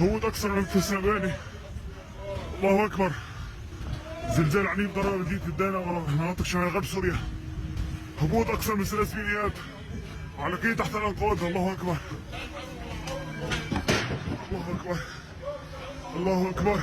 هبوط أكثر من 9 ثواني. الله أكبر. زلزال عنيف ضرب مدينة الدانا ومناطق شمال غرب سوريا. هبوط أكثر من 3 بنايات عالقين تحت الأنقاض. الله أكبر، الله أكبر، الله أكبر.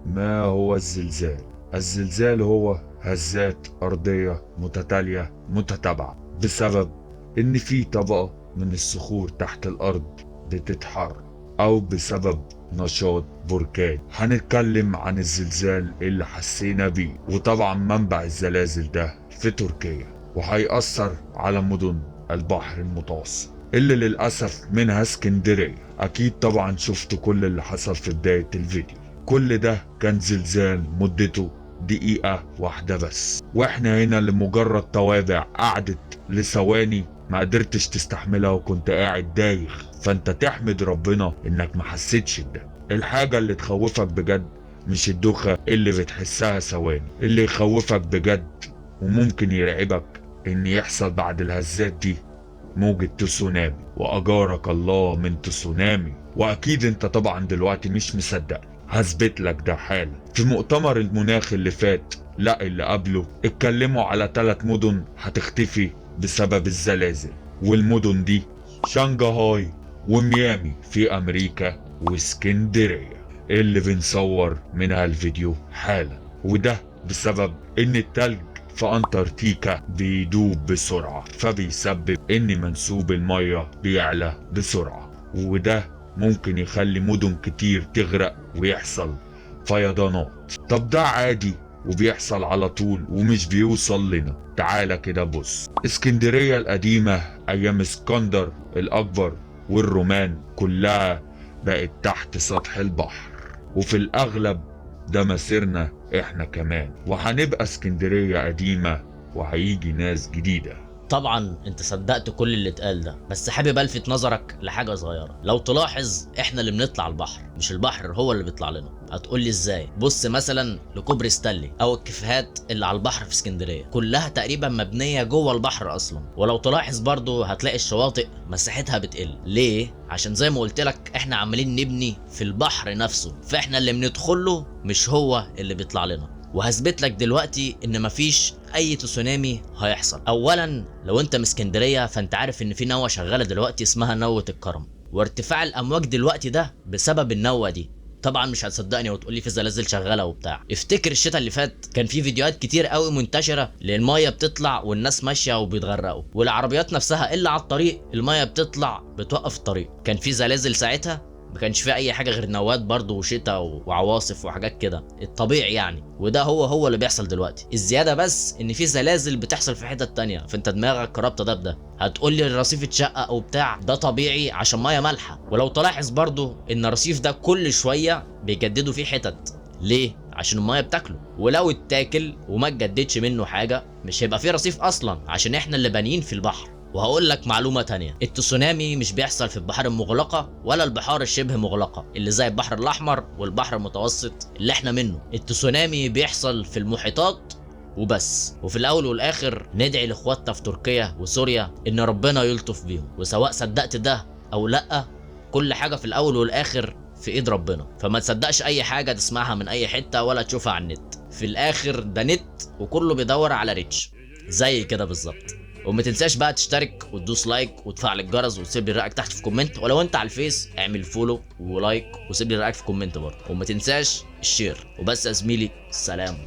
ما هو الزلزال؟ الزلزال هو هزات أرضية متتالية متتابعة بسبب إن في طبقة من الصخور تحت الأرض بتتحرك أو بسبب نشاط بركان. هنتكلم عن الزلزال اللي حسينا بيه، وطبعا منبع الزلازل ده في تركيا، وهيأثر على مدن البحر المتوسط اللي للأسف منها اسكندرية. أكيد طبعا شفتوا كل اللي حصل في بداية الفيديو. كل ده كان زلزال مدته دقيقة واحدة بس، واحنا هنا لمجرد توابع قعدت لثواني ما قدرتش تستحملها وكنت قاعد دايخ. فانت تحمد ربنا انك ما حسيتش بده. الحاجة اللي تخوفك بجد مش الدوخة اللي بتحسها ثواني، اللي يخوفك بجد وممكن يرعبك ان يحصل بعد الهزات دي موجة تسونامي، وأجارك الله من تسونامي. وأكيد أنت طبعا دلوقتي مش مصدق، هثبت لك ده حالا. في مؤتمر المناخ اللي فات، لا اللي قبله، اتكلموا على 3 مدن هتختفي بسبب الزلازل، والمدن دي شنغهاي وميامي في أمريكا واسكندرية اللي بنصور منها الفيديو حالا. وده بسبب إن التلج في أنتاركتيكا بيدوب بسرعة، فبيسبب إن منسوب المية بيعلى بسرعة، وده ممكن يخلي مدن كتير تغرق ويحصل فيضانات. طب ده عادي وبيحصل على طول ومش بيوصل لنا. تعالى كده بص، اسكندرية القديمة أيام اسكندر الأكبر والرومان كلها بقت تحت سطح البحر، وفي الأغلب ده مسيرنا احنا كمان، وهنبقى اسكندرية قديمة وهيجي ناس جديدة. طبعا انت صدقت كل اللي اتقال ده، بس حابب الفت نظرك لحاجة صغيرة. لو تلاحظ احنا اللي بنطلع البحر، مش البحر هو اللي بيطلع لنا. هتقول لي ازاي؟ بص مثلا لكوبري ستانلي او الكافيهات اللي على البحر في اسكندرية، كلها تقريبا مبنية جوه البحر اصلا. ولو تلاحظ برضو هتلاقي الشواطئ مساحتها بتقل. ليه؟ عشان زي ما قلت لك احنا عمالين نبني في البحر نفسه، فاحنا اللي بندخله مش هو اللي بيطلع لنا. وهثبت لك دلوقتي ان مفيش اي تسونامي هيحصل. اولا لو انت من اسكندرية فانت عارف ان في نوة شغالة دلوقتي اسمها نوة الكرم، وارتفاع الامواج دلوقتي ده بسبب النوة دي. طبعا مش هتصدقني وتقول لي في زلازل شغالة وبتاع. افتكر الشتاء اللي فات كان في فيديوهات كتير قوي منتشرة للمية بتطلع والناس ماشية وبيتغرقوا، والعربيات نفسها اللي على الطريق المية بتطلع بتوقف الطريق. كان في زلازل ساعتها؟ ما كانش فيه اي حاجة غير نوات برضه وشتاء وعواصف وحاجات كده الطبيعي يعني. وده هو اللي بيحصل دلوقتي. الزيادة بس ان في زلازل بتحصل في حتت تانية، فانت دماغك رابطه ده بده. هتقول لي الرصيف اتشقق وبتاع، ده طبيعي عشان مية مالحة. ولو تلاحظ برضه ان الرصيف ده كل شوية بيجددوا فيه حتت. ليه؟ عشان المية بتاكله، ولو اتاكل وما اتجددش منه حاجة مش هيبقى فيه رصيف اصلا، عشان احنا اللي بانيين في البحر. وهقول لك معلومة تانية، التسونامي مش بيحصل في البحار المغلقة ولا البحار الشبه مغلقة اللي زي البحر الأحمر والبحر المتوسط اللي احنا منه. التسونامي بيحصل في المحيطات وبس. وفي الأول والآخر ندعي لإخواتنا في تركيا وسوريا إن ربنا يلطف بيهم، وسواء صدقت ده أو لأ، كل حاجة في الأول والآخر في إيد ربنا. فما تصدقش أي حاجة تسمعها من أي حتة ولا تشوفها على النت. في الآخر ده نت وكله بيدور على reach زي كده بالظبط. وما تنساش بقى تشترك وتدوس like وتفعل الجرس وتسيب لي رايك تحت في comment. ولو انت على الفيس اعمل follow و like وسيب لي رايك في comment برضه، وما تنساش ال share. وبس يا زميلي، سلام.